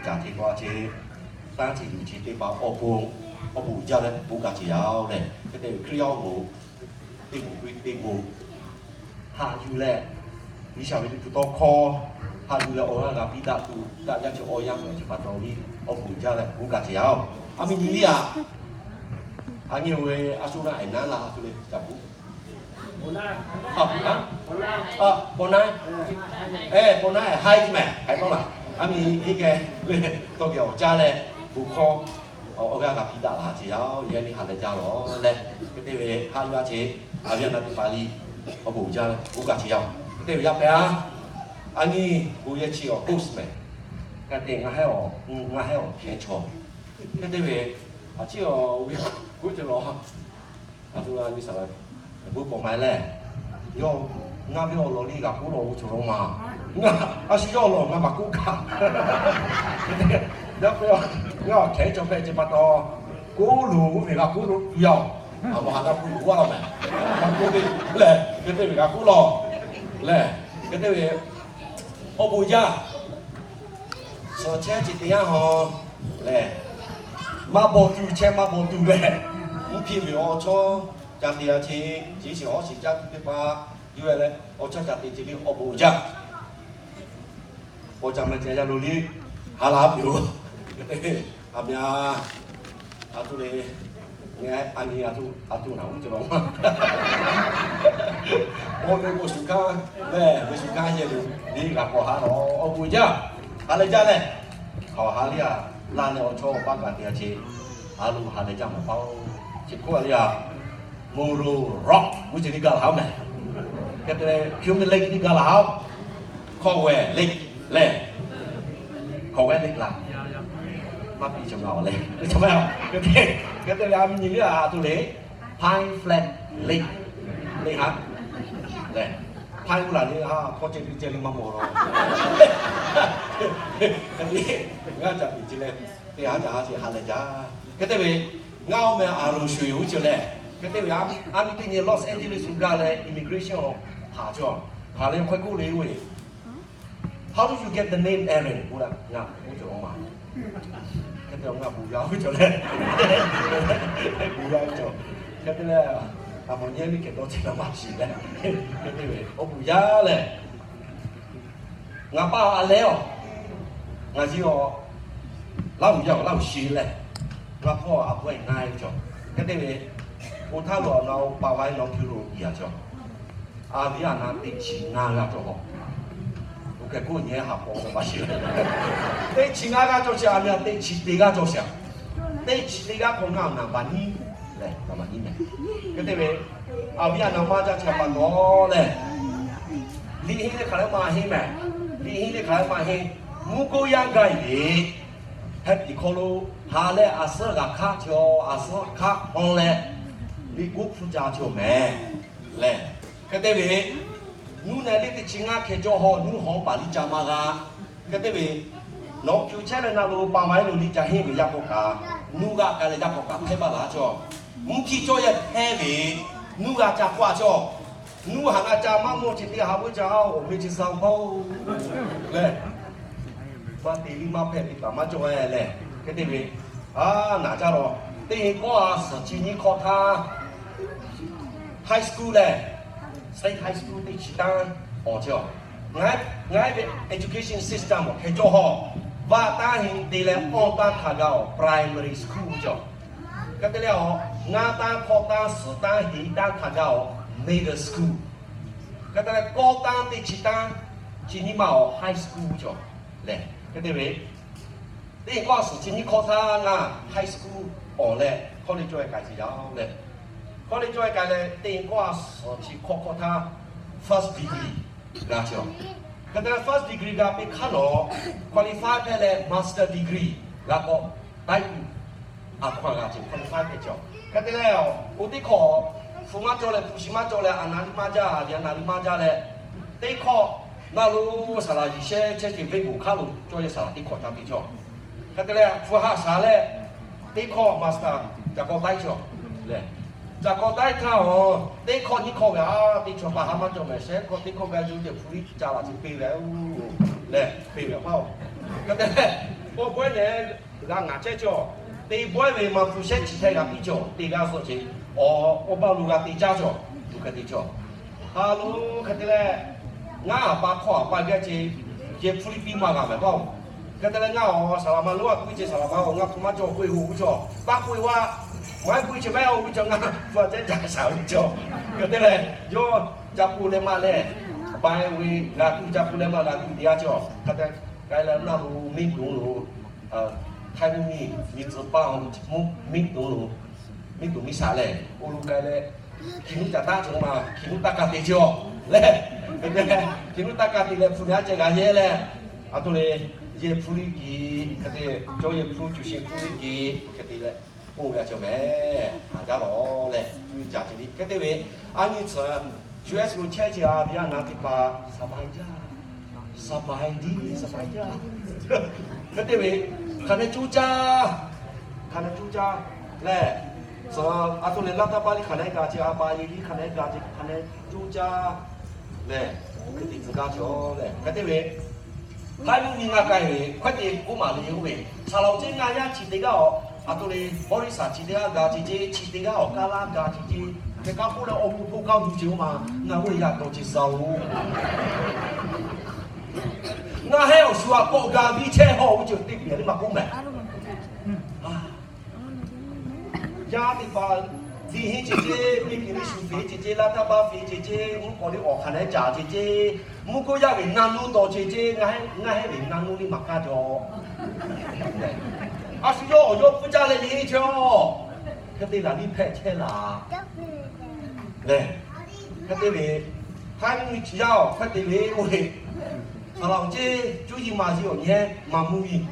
Yaꞈ hk'aˇ ce, tanˇ ce luˬ ce teˇ hpaˍ awˬ pon, awˬ bon jaˇ leh bon kaꞈ ce yaˇ-oˬ leh, hk'e te ve Hkriꞈ yaˇ awˬ moˍ teˇ moˍ k'oˆ teˇ moˍ haꞈ yuˬ leh, G'uiˬsha ve liꞈ hpu tawˇ hkawˇ haꞈ yuˬ leh awˬ g'aˇ g'a piˇ daꞈ tuˬ daꞈ jaˇ ce awˬ yanˇ hpehꞈ ce pa taw ve, awˬ bon jaˇ leh bon kaꞈ ce yaˇ-oˬ. A miˬ nyi liˇ aꞈ, a nyi ve a shu na eˬ naˉ la a shu le caˍ puˉ. Paw na, paw na, haiˉ mehˍ, haiˉ tawˇ laˬ. A miˬ nyi geh le tawˇ geh awˬ caˇ leh, bon hkawˇ awˬ g'aˇ g'a piˇ daꞈ la ce yaˇ-oˬ. Yehˇ miˇ ha leh jaˇ lawˬ leh, hk'e te ve haꞈ yuˬ a ce, a viˉ a na teˇ hpaˍ liˇ awˬ bon jaˇ leh bon kaꞈ ce yaˇ-oˬ. Hk'e te ve yaˇ pehˍ a, a nyi bon yehˇ chi awˬ host mehˍ. Hk'e te ngaˬ hehˉ awˬ, ngaˬ hehˉ awˬ hkehˉ chaw. Hk'e te ve a ciˉ awˬ ve kuˉ ce lawˬ. A htoꞈ ma nyi saˍ laꞈ, bon kawꞈ ma leh, yawˇ ngaˬ ve awˬ lawn liˇ g'a k'oˆ lawˬ g'uˇ cawˬ lawˬ ma. Ngaˬ a shu yawˇ awˬ lawn ngaˬ maˇ k'oˆ kaꞈ, yaˇ hpehꞈ, ngaˬ awˬ hkehˉ chaw hpehꞈ ce pa taw, k'oˆ loˬ ve g'a k'oˆ loˬ tuˬ yaˇ-oˬ. A maˇ ha daˇ k'oˆ loˬ g'a lawˬ mehˍ. Maˇ k'oˆ ve lehˬ, hk'e te ve g'a k'oˆ lawˬ lehˬ, hk'e te ve awˬ bon jaˇ. Suhˍ chehˇ ce teˇ yanˇ hawˬ lehˬ, maˇ bawˬ tuˬ chehˇ maˇ bawˬ tuˬ lehˬ, mvuhˇ hpiˇ ve awˬ chawˇ ca te a ce, ce shiˍ hawˉ shiˍ caˇ tuˬ teˇ hpaˍ yuˬ e leh awˬ chawˇ ca te ce liˇ awˬ bon jaˇ. Paw ca ma ceh yaˇ lo liˇ ha la piˇ-oˬ. A meh a, a tuˬ le, ngaˬ a nyi a tuˬ a tuˬ naˬ uˉ cawˬ lawˬ ma. Awˬ meh k'o shuˍ kanˉ lehˬ, ve shuˍ kanˉ yehˬ lo liˇ g'a k'awꞈ ha lawˬ awˬ bon jaˇ. Ha leh jaˇ lehˬ, hk'aw ha liˇ a, laˇ leh awˬ chawˇ awˬ paˇ kaꞈ te a ce, a lo ha leh jaˇ maˍ paˇ-oˬ. Chi hk'oˆ a liˇ a, Moro Rock g'uˇ ce liˇ gaˬ la haˉ mehˍ. Hk'e te leh Hume Lake liˇ gaˬ la haˉ-oˬ. Caldwell Lake lehˬ, Caldwell Lake laˬ, maˇ piˇ cawˬ ngaˬ awˬ leh, hk'e te leh a miˬ nyi liˇ a tuˬ le, Pine Flat Lake, lehˬ ha lehˬ, pine laˬ le ha hk'aw ceh piˇ ceh le maˇ mawˬ lawˬ. Hk'e te ngaˇ ca piˇ ce leh, teˇ ha ca ha ce ha leh jaˇ. Hk'e te ve ngaˇ oˇ meh a lo shuˍ yoˬ uˉ ceuˬ lehˬ, hk'e te ve a miˬ teˇ nyi Los Angeles shu gaˇ leh immigration htaꞈ cawˬ hk'aˬ le hk'aw k'oˆ le oˇ ve, How do you get the name Aaron? K'oˆ laˇ, ngaˬ k'oˆ cawˬ ma. Hk'e te ngaˬ bon yaˇ oˇ cawˬ leh, bon yaˇ cawˬ. Hk'e te leh, a mawˬ nyi miˇ kehˬ dawˇ ce la maˇ shiˍ leh, hk'e te ve awˬ bon yaˇ lehˬ, ngaˬ pa a leh-oˬ, ngaˬ zi awˬ Laˇ huˍ yaˇ awˬ Laˇ huˍ shi lehˬ, ngaˬ hpawˇ a hpawˇ e na e cawˬ. Hk'e te ve, oˇ htaˇ lo awˬ na o pa va e nawˬ hpu lo i a cawˬ. A viˉ a na teˇ chi ngaˇ g'aˇ cawˬ hawˬ. Oˇ hk'e k'oˆ nyi haꞈ paw maˇ shiˍ. Teˇ chi ngaˇ g'aˇ cawˬ chi a miˬ a teˇ chi teˇ g'aˇ cawˬ shaˍ. Teˇ chi teˇ g'aˇ hk'aw ngaˬ awˬ naˍ baˬ nyi lehˬ, naˍ baˬ nyi mehˍ. Hk'e te ve, a viˉ a na maˇ jaˇ chi pa taw lehˬ, liꞈ henˇ le hk'aˬ leh maˇ henˇ mehˍ. Liꞈ henˇ le hk'aˬ leh maˇ henˇ. Mvuhˇ goˇ yaˇ gaˇ e ve, heh piˍ hk'aw lo ha leh a suhˉ g'aꞈ hk'aˆ cawˬ, a suhˉ hk'aˆ hawˇ leh, liꞈ k'oˆ hpu ca cawˬ mehˍ lehˬ. Hk'e te ve, nuˇ nehˬ le teˇ chi ngaˇ hkeh cawˬ hawˬ, nuˇ hawˬ paˍ liˇ ca maˇ g'a. Hk'e te ve, nawˬ hpu chehˇ leh na lo pa ma e lo liˇ ca henˇ ve yaˇ k'awꞈ kaꞈ, nuˇ g'aˇ k'ai leh yaˇ k'awꞈ kaꞈ hpehˇ baˬ la cawˬ. Mvuhˇ hpiˇ cawˇ yehˇ hpehˇ ve, nuˇ g'a ca k'oˆ a cawˬ. Nuˇ haꞈ g'a ca maˇ mawˬ ce teˇ ha veuˆ ca ha awˬ meh ce sa hpaˇ-oˬ lehˬ, maˇ te liˇ maˇ hpehˇ te taˍ maˇ cawˬ e lehˬ. Hk'e te ve, a naˍ caˇ lawˬ. Teˇ hinˉ k'awˇ a suhˍ chi nyiˇ hk'awꞈ htaˇ, high school lehˬ, state high school teˇ chi tanˇ awˬ cawˬ. Ngaˬ, ngaˬ ve education system awˬ hkeh cawˇ hawˬ, vaꞈ tanˇ hinˉ te leh awˇ tanˇ hk'a gaˇ awˬ primary school cawˬ. Hk'e te leh awˬ, ngaˇ tanˇ hk'awˇ tanˇ suhˍ tanˇ hinˉ tanˇ hk'a gaˇ awˬ middle school. Hk'e te leh kawˇ tanˇ teˇ chi tanˇ, chi nyiˇ ma awˬ high school cawˬ lehˬ. Hk'e te ve, teˇ hinˉ k'awˇ a suhˍ chi nyiˇ hk'awꞈ htaˇ ngaˬ high school awˬ leh college cawˇ e k'ai ce yaˇ lehˬ. College cawˇ e k'ai leh teˇ hinˉ k'awˇ a suhˍ chi hk'awꞈ hk'awꞈ htaˇ first degree g'a cawˬ. Hk'e te leh first degree g'a piˇ hk'aˇ nawˬ qualify hpehˇ leh master degree g'a k'awꞈ taiˉ tuˬ a hk'aw g'a ce qualify hpehˇ cawˬ. Hk'e te leh, oˇ teˇ hkawˇ hpu maˇ cawˬ leh hpu shi maˇ cawˬ leh a naˍ liˇ maˇ jaˇ, a viˉ a naˍ liˇ maˇ jaˇ leh, teˇ hkawˇ na lo saˍ laꞈ yiˍ shehˇ chehˇ ce venˇ g'oˬ hk'aˇ lo cawˇ yehˇ saˍ laꞈ teˇ hkawˇ ca te cawˬ. Hk'e te leh hpu haˆ shaˍ leh teˇ hkawˇ master caꞈ k'aw taiˉ cawˬ lehˬ. Caꞈ k'aw taiˉ htaˇ awˬ teˇ hkawˇ nyiˇ hkawˇ ve a teˇ chaw pa haˉ maˇ cawˬ mehˍ shehˉ hkawˇ teˇ hkawˇ gaˇ yuˬ ce hpu liˇ ca laˬ ce peˇ ve lehˬ, peˇ ve hpaˇ-oˬ. Hk'e te leh K'awꞈ bawehˇ leh g'a ngaˬ chehˇ cawˬ. Te bawehˇ ve maˇ hpu shehˉ chi hteh g'a piˇ cawˬ. Te g'aˇ suh ce, awˬ awˬ baˆ lo g'a te caˇ cawˬ. Tuˬ hk'e te cawˬ. Ha lo hk'e te leh, ngaˇ a pa hkawˇ a pa gaˇ ce, yehˬ hpu liˇ piˇ maˇ g'a mehˍ paˇ-oˬ. Hk'e te leh ngaˇ awˬ saˍ laˍ ma lonˉ a k'oˆ ce, saˍ laˍ ma-oˬ, ngaˇ hpu maˇ cawˬ k'oˆ-e hoꞈ k'oˆ cawˬ. Taˇ k'oˆ-e vaˇ, maˇ heˆ k'oˆ ce maˇ heˆ-oˬ k'oˆ cawˬ, ngaˇ hpu a cehˉ jaˇ shaˍ ve cawˬ. Hk'e te leh, yawˇ ca k'oˆ leh maˇ leh, bai ve g'a tuˬ ca k'oˆ leh maˇ g'a tuˬ te g'a cawˬ. Hk'e te k'ai leh naˇ lo miˇ tuˬ lo, Htaiˇ mvuhˇ miˬ miˬ tcuh paˇ-oˬ, miˇ tuˬ lo, miˇ tuˬ miˇ shaꞈ lehˬ, oˇ lo k'ai leh, hkiˬ nuˇ caꞈ taˉ cawˬ ma, hkiˬ nuˇ taˇ ka te cawˬ leh, hkiˬ nuˇ taˇ ka te leh hpu naˉ ceh g'a yehˇ leh, a to le, yehˬ hpu liˇ kiˬ hk'e te, cawˬ yehˬ hpu cuˬ sheˍ hpu liˇ kiˬ hk'e te leh, k'oˆ g'a cawˬ mehˍ. Haˍ jaˇ lawˬ leh, cuˇ caꞈ ce liˇ hk'e te ve, a nyi tcuhˬ, U S lo chehˇ ce a ve yaˇ naˍ teˇ hpaˍ สบาย jaˇ, สบายดี สบาย jaˇ. Hk'e te ve, hk'aˬ nehˬ cuˇ caˇ, hk'aˬ nehˬ cuˇ caˇ lehˬ, tcuhˬ a to le laˇ taˇ paˇ liˇ hk'aˬ nehˬ gaˬ ce, a pa e liˇ hk'aˬ nehˬ gaˬ ce, hk'aˬ nehˬ cuˇ caˇ lehˬ, hk'e te tcuhˬ gaˇ cawˬ lehˬ. Hk'e te ve, Htaiˇ mvuhˇ miˬ ngaˇ k'ai ve hkawehˇ te k'oˆ maˍ le oˇ ve, saˍ laꞈ awˬ ceˇ ngaˇ yaˇ chi teˇ g'aˇ awˬ, a to le, Boris a chi teˇ g'aˇ gaˬ ce ce, chi teˇ g'aˇ awˬ kaˇ laˇ gaˬ ce ce, hk'e kaˇ k'oˆ leh awˬ mvuhˇ hpoˆ kaˇ gu ce oˇ ma, ngaˬ hui yaꞈ taw ce sa-oˬ. Ngaˬ hehˉ awˬ shu a kawˆ gaˬ viˇ chehˇ hawˇ oˇ ceuˬ teˇ pehˍ le maˇ k'oˆ mehˍ. Yaˇ teˇ hpaˍ, liꞈ henˇ ce ce, miˬ guiˬ liˇ shuˍ feˍ ce ce, laˇ taˇ paˇ feˍ ce ce, mvuhˇ k'awꞈ liˇ awˬ hk'aˬ nehˬ caˍ ce ce, mvuhˇ k'oˆ yaˇ ve naˇ nuˇ tawˬ ce ce, ngaˇ hehˉ ve naˇ nuˇ liˇ maˍ kaˇ cawˬ. A shu yawˇ awˬ yawˇ hpfuhˇ caˇ leh liꞈ henˇ chehˇ-oˬ. Hk'e te laˬ liˇ hpehꞈ chehˇ laˬ lehˬ. Hk'e te ve, Htaiˇ mvuhˇ miˬ chi yaˇ awˬ hkawehˇ te ve oˇ ve, saˍ laꞈ awˬ ceˇ cuˇ yiˍ maˍ yiˍ awˬ nyi hehˉ maˇ mvuhˇ miˬ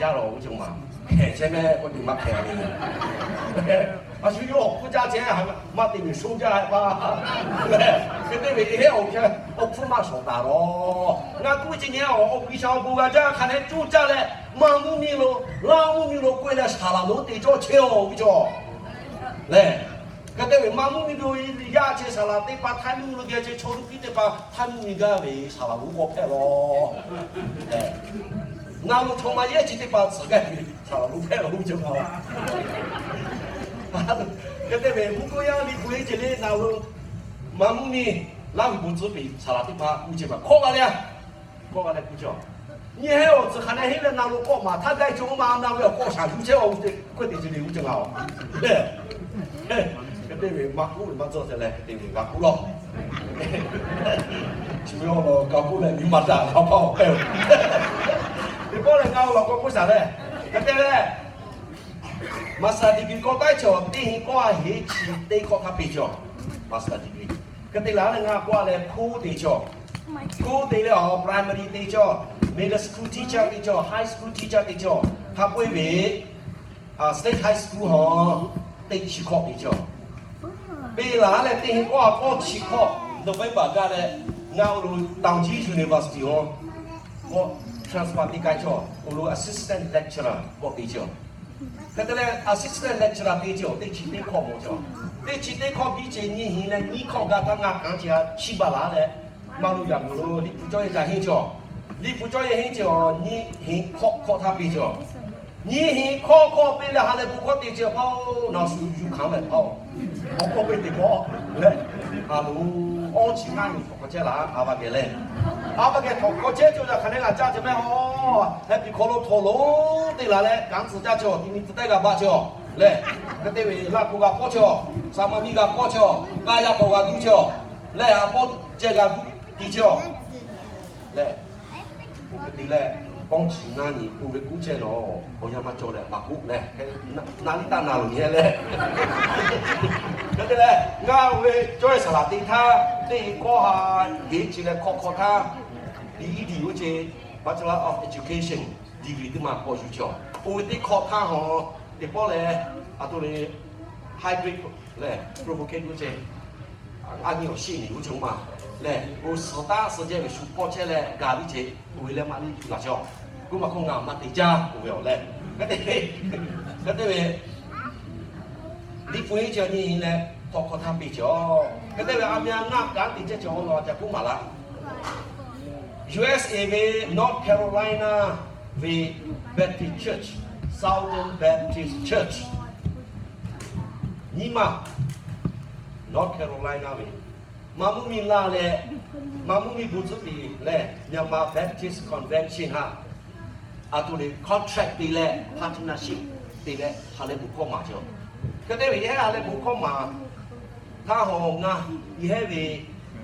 yaˇ lawˬ oˇ ceuˬ maˬ hpehꞈ chehˇ mehˍ k'oˆ tuˬ maˇ hpehꞈ ve. A shu yawˇ awˬ hpfuhˇ caˇ chehˇ, maˇ te ve shoˉ jaˇ pa. Hk'e te ve hehˉ awˬ hk'e awˬ hpfuhˇ maˇ shawˍ taˍ lawˬ. Ngaˬ k'oˆ ve ce nyi-a, awˬ G'uiˬsha awˬ bon g'a jaˇ hk'a nehˬ cuˇ caˇ leh, maˇ mvuhˇ miˬ lo, laˇ mvuhˇ miˬ lo k'oˆ e leh saˍ laꞈ lonˉ te cawˇ chehˇ-oˬ ve cawˬ lehˬ. Hk'e te ve maˇ mvuhˇ miˬ lo yaˇ ce saˍ laꞈ teˇ hpaˍ Htaiˇ mvuhˇ miˬ lo geh ce chaw luˇ piˇ teˇ hpaˍ Htaiˇ mvuhˇ miˬ gaˇ ve saˍ laꞈ lonˉ k'awꞈ hpehꞈ lawˬ. Ngaˬ lo chaw maˇ yehˇ chi teˇ hpaˍ tcuhˍ gaˇ ve saˍ laꞈ lonˉ hpehꞈ lawˬ oˇ ceuˬ maˬ. Hk'e te ve mvuhˇ k'oˆ yaˇ liꞈ hpu henˇ ce le ngaˬ lo maˇ mvuhˇ miˬ laˇ ve bon tcuhˉ piˇ saˍ laꞈ teˇ hpaˍ oˇ ceuˬ maˬ hkawˇ g'a le-a. Hkawˇ g'a leh k'oˆ cawˬ. Nyi hehˉ awˬ tcuhˍ hk'a nehˬ henˇ leh ngaˬ lo k'awꞈ maˍ htaˇ gaˇ cawˬ oˇ ma, ngaˬ ve awˬ k'awꞈ shaˍ yuˬ chehˇ-oˬ, k'oˆ te ce le oˇ ceuˬ maˬ-oˬ. Hk'e te ve maˇ k'oˆ ve maˇ tcuhˇ te leh hk'e te ve g'a k'oˆ lawˬ. Chi ve awˬ lawn g'a k'oˆ leh nyi ma daꞈ g'a paˇ-oˬ k'o, teˇ pawˆ lehˬ ngaˬ awˬ lawn k'awꞈ k'oˆ shaˍ leh, hk'e te leh master degree k'awꞈ taˉ cawˬ, teˇ hinˉ k'awˇ a heˉ chi teˇ hkawˇ hk'a peꞈ cawˬ. Master degree hk'e te laˬ leh ngaˬ k'oˆ a leh hkoˇ te cawˬ. Hkoˇ te leh awˬ primary te cawˬ, middle school teacher te cawˬ, high school teacher te cawˬ. Hk'a peu-eˬ ve state high school hawˬ teˇ chi hkawˇ te cawˬ. Peꞈ laˬ leh teˇ hinˉ k'awˇ a k'awˇ chi hkawˇ November gaˇ leh, ngaˬ awˬ lo Taoˍ jiˇ University hawˬ k'awꞈ transfer te k'ai cawˬ. Awˬ lo assistant lecturer k'awꞈ te cawˬ. Hk'e te leh assistant lecturer te cawˬ, teˇ chi teˇ hkawˇ mawˬ cawˬ. Teˇ chi teˇ hkawˇ biˇ ce nyiˇ hinˉ leh nyiˇ hkawˇ gaˇ htaˇ ngaˬ kanˉ chi a chiˇ baˬ laˬ leh, maˇ lo yaꞈ g'uˬ lo liꞈ hpu cawˇ yehˬ ca henˇ cawˬ. Liꞈ hpu cawˇ yehˬ henˇ cawˬ, nyiˇ hinˉ hkawˇ hkawˇ htaˇ peꞈ cawˬ. Nyiˇ hinˉ hkawˇ hkawˇ peꞈ leh ha lehˬ bon hkawˇ te cawˬ hpaˇ-oˬ, nawˬ shu yuˬ hkanˍ mehˍ hpaˇ-oˬ. Awˬ hkawˇ peꞈ teꞈ hkawˇ leh, ha lo, awˇ chi ngaˇ nyi hkawˇ hkawˇ chehˇ laˬ, a pa geh leh, a pa geh hkawˇ hkawˇ chehˇ cawˬ yaꞈ hk'a nehˬ g'a caˇ ce mehˍ-oˬ. Heh piˍ hk'aw lo htawnˍ lonˉ te laˬ leh kanˉ tcuh caˇ cawˬ, ti mi tcuh tehˇ g'a baˆ cawˬ leh, hk'e te ve laˇ hk'oˆ g'a k'awˇ cawˬ, saˍ maˍ miˇ g'a k'awˇ cawˬ, k'aˇ yaˇ k'awꞈ g'a duˇ cawˬ leh, a pawˇ ceh g'a duˇ te cawˬ leh, k'oˆ hk'e te leh, awˇ chi ngaˇ nyi k'oˆ ve k'oˆ chehˇ lawˬ, awˬ yanˇ maˇ cawˬ leh maˇ k'oˆ leh, na liˇ taˇ na loˬ nyi leh. Hk'e te leh ngaˬ ve cawˇ yehˬ saˍ laꞈ te htaˇ, teˇ hinˉ k'awˇ ha heˉ chi leh hkawˇ hkawˇ htaˇ, B E D oˇ ce, Bachelor of Education degree teˇ ma k'awꞈ yuˬ cawˬ. Oˇ ve teˇ hkawˇ htaˇ hawˬ, teˇ pawˆ leh, a to le, high grade leh provocate oˇ ce, a nyi awˬ shiˆ nyi oˇ ce oˇ ma leh, oˇ suhˍ taˇ suhˍ jehˇ ve shu hpawˇ chehˇ leh gaˬ liˇ ce, oˇ ve leh maˇ liˇ laˬ cawˬ. K'oˆ ma hk'oˆ ngaˬ maˇ te caˇ oˇ ve awˬ leh, hk'e te ve liꞈ hpu henˇ ce nyi leh hk'aw hk'aw htaˇ peꞈ cawˬ. Hk'e te ve a meh a ngaˇ kanˉ te cehˇ cawˬ awˬ lawn ca k'oˆ maˍ laˇ. U S A ve North Carolina ve Baptist Church, Southern Baptist Church, nyiˇ maˬ North Carolina ve, Maˍ mvuhˇ miˬ la leh, Maˍ mvuhˇ miˬ bon tcuhˉ piˍ leh Myanmar Baptist Convention htaꞈ a htoꞈ le contract te leh partnership te leh ha lehˬ bon hkawˇ maˍ cawˬ. Hk'e te ve yehˬ ha lehˬ bon hkawˇ maˍ htaˇ hawˬ ngaˬ yehˬ ve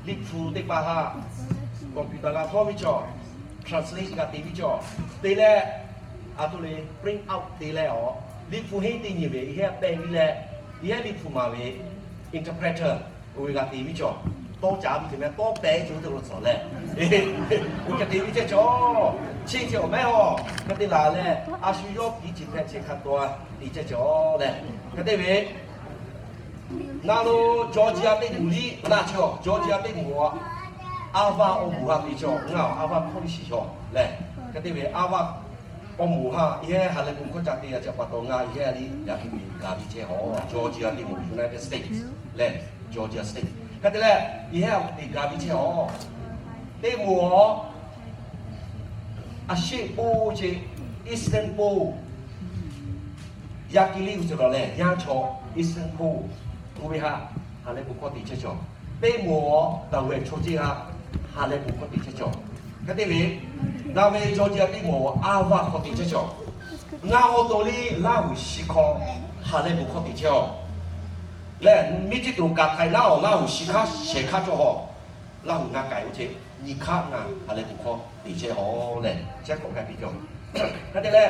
liꞈ hpu teˇ hpaˍ htaꞈ computer g'a hpawˇ ve cawˬ, translate g'a te ve cawˬ, te leh a htoꞈ le print out te leh awˬ liꞈ hpu henˇ teˇ nyi ve yehˬ pehˇ ve leh, yehˬ liꞈ hpu maˍ ve interpreter oˇ ve g'a te ve cawˬ. Tawˇ caˍ ve te meh tawˇ pehˍ cawˬ ve teˇ lo cawˬ leh, oˇ hk'e te ve ceh cawˬ. Chi ceh awˬ mehˉ awˬ hk'e te laˬ leh, a shu yawˇ piˍ chi hpehꞈ chi hk'a taw te ceh cawˬ leh, hk'e te ve na lo Georgia teˇ moˍ liˇ laˇ cawˬ. Georgia teˇ moˍ a, Harvard awˬ moˍ ha piˍ cawˬ. Ngaˬ Harvard college shiˍ cawˬ leh, hk'e te ve Harvard awˬ moˍ ha yehˬ ha lehˬ bon hkawˇ ca te a ceh pa taw ngaˬ yehˬ liˇ yaꞈ hk'e ve gaˬ ve ceh awˬ Georgia teˇ moˍ United States leh Georgia State hk'e te leh yehˬ te gaˬ ve ceh awˬ teˇ moˍ awˬ a sheˆ poˇ ceh Eastern poˇ yaꞈ hk'e liˇ uˬ cawˬ leh yanˇ chaw Eastern poˇ oˇ ve htaꞈ ha lehˬ bon hkawˇ te chehˇ cawˬ. Teˇ moˍ awˬ daꞈ ve chaw ceh htaꞈ ha lehˬ bon hkawˇ te chehˇ cawˬ. Hk'e te ve, na ve Georgia teˇ moˍ awˬ Harvard hk'aw te chehˇ cawˬ. Ngaˬ awˬ to liˇ Laˇ huˍ shi hkawˇ ha lehˬ bon hkawˇ te chehˇ awˬ leh, miˇ teˇ to kaꞈ htaiˍ laˇ awˬ Laˇ huˍ shi hkaˉ shehˍ hkaˉ cawˬ haw, Laˇ huˍ ngaˬ k'ai oˇ ceh nyi hkaˉ ngaˬ ha lehˬ bon hkawˇ te chehˇ awˬ leh chehˇ k'awꞈ k'ai piˇ cawˬ. Hk'e te leh,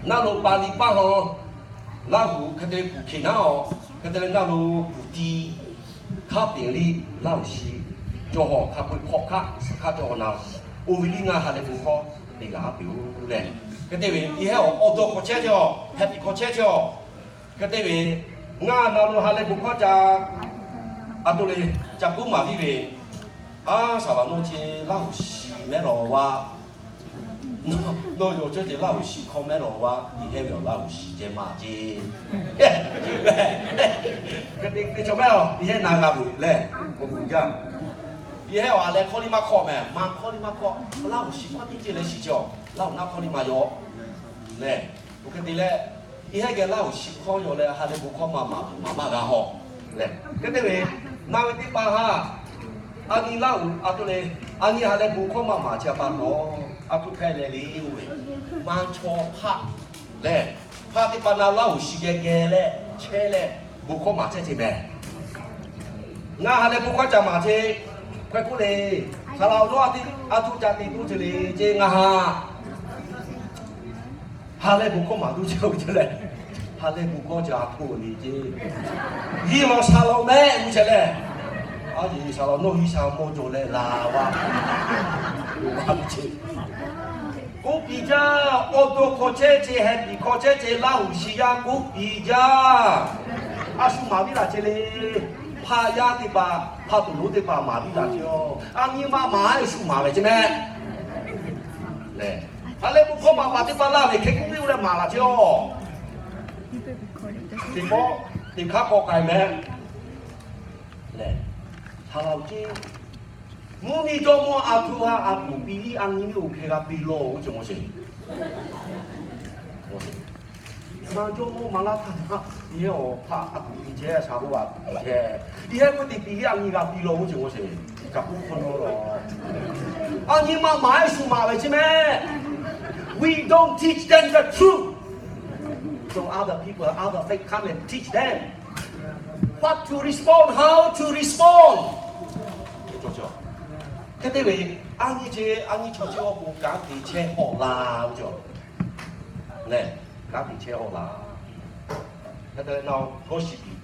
na lo paˍ liꞈ paˇ haw Laˇ huˍ hk'e te kuˬ hkiˬ naˉ awˬ, hk'e te leh na lo kuˬ ti hkaˉ peꞈ liˇ Laˇ huˍ shi cawˬ haw hk'a peu hk'awꞈ hkaˆ suhˍ hkaˆ cawˬ haw na, oˇ ve liˇ ngaˬ ha lehˬ bon hkawˇ te laˬ a piˇ-oˬ leh, hk'e te ve yehˬ awˬ awˬ dawˇ hk'awꞈ chehˇ cawˬ, happy hk'awꞈ chehˇ cawˬ. Hk'e te ve, ngaˬ na lo ha lehˬ bon hkawˇ ca a to le ca kuˉ maˍ piˇ ve, a, saˍ laꞈ nawˇ ceh Laˇ huˍ shi mehˉ lawˬ vaˇ, nawˇ yaw cawˇ ceh Laˇ huˍ shi hkawˇ mehˉ lawˬ vaˇ, yehˬ ve awˬ Laˇ huˍ shi ceh maˍ ceh. Hk'e te cawˬ mehˉ a, yehˬ na g'a ve leh, bon jaˇ. Yehˬ awˬ a leh hkawˇ liˇ maˇ hkawˇ meh, maˇ hkawˇ liˇ maˇ hkawˇ, Laˇ huˍ shi hkawˇ teˇ ceh leh shiˍ cawˬ, Laˇ huˍ naˆ hkawˇ liˇ maˇ yaw leh, oˇ hk'e te leh, yehˬ geh Laˇ huˍ shi hkawˇ yaw leh ha lehˬ bon hkawˇ maˇ maˍ maˍ maˇ g'a haw leh, hk'e te ve, na ve teˇ hpaˍ htaꞈ a nyi Laˇ huˍ a to le, a nyi ha lehˬ bon hkawˇ maˇ maˍ chi a pa taw, a htoꞈ hk'e leh le oˇ ve, maˇ chaw hpaˆ leh, hpaˆ teˇ hpaˍ na Laˇ huˍ shi geh geh leh chehˇ leh bon hkawˇ maˍ chehˇ ceh meh. Ngaˬ ha lehˬ bon hkawˇ ca maˍ ceh, hkawehˇ k'oˆ le, saˍ laꞈ awˬ nawˇ a htoꞈ ca te tuˬ ceh le ceh ngaˬ ha ha lehˬ bon hkawˇ maˍ tuˬ ceh oˇ ceh leh, ha lehˬ bon hkawˇ ca htoꞈ le ceh, yiˇ law sha law mehˆ oˇ ceh leh, a yeˬ saˍ laꞈ nawˇ hiˇ sha mawˇ jaw leh la vaˇ, a ceh, k'oˆ piˇ jaˇ. Awˬ to hk'aw chehˇ ceh, happy hk'aw chehˇ ceh Laˇ huˍ shi yaˇ k'oˆ piˇ jaˇ. A shu maˍ viˉ laˬ ceh le. Hpaˇ yaˇ teˇ hpaˍ, hpaˇ toꞈ lonˉ teˇ hpaˍ maˍ viˉ laˬ ceh-oˬ, a nyi ma maˍ a shu maˍ ve ceh meh. Lehˬ, ha lehˬ bon hkawˇ maˍ paˍ teˇ hpaˍ laˇ ve hk'e k'oˆ ve oˇ leh maˍ laˬ ceh-oˬ, teˇ pawˆ teˇ hk'aˉ k'awꞈ k'ai meh. Lehˬ, ha lehˬ ceh, mvuhˇ miˬ jawˇ mawˇ a htoꞈ ha a htoꞈ piˇ liˇ a nyi miˇ oˇ hk'e g'a piˇ law oˇ ceh maˇ sheˍ. Maˇ jawˇ mawˇ maˇ laˇ htaˇ, yehˬ awˬ hpaˇ a htoꞈ piˇ chehˇ, sha hoˇ a htoꞈ piˇ chehˇ, yehˬ k'oˆ te piˇ liˇ a nyi g'a piˇ law oˇ ceh maˇ sheˍ. Ca k'oˆ hk'awꞈ nawˉ law, a nyi ma maˍ a shu maˍ ve ceh meh. We don't teach them the truth. So other people, other faith come and teach them what to respond, how to respond. Hk'e te ve, a nyi ceh a nyi chaw ceh awˬ pon kanˉ te chehˇ hawˆ laˇ oˇ ceh lehˬ, kanˉ te chehˇ hawˆ laˇ. Hk'e te leh na gawˇ shiˍ piˍ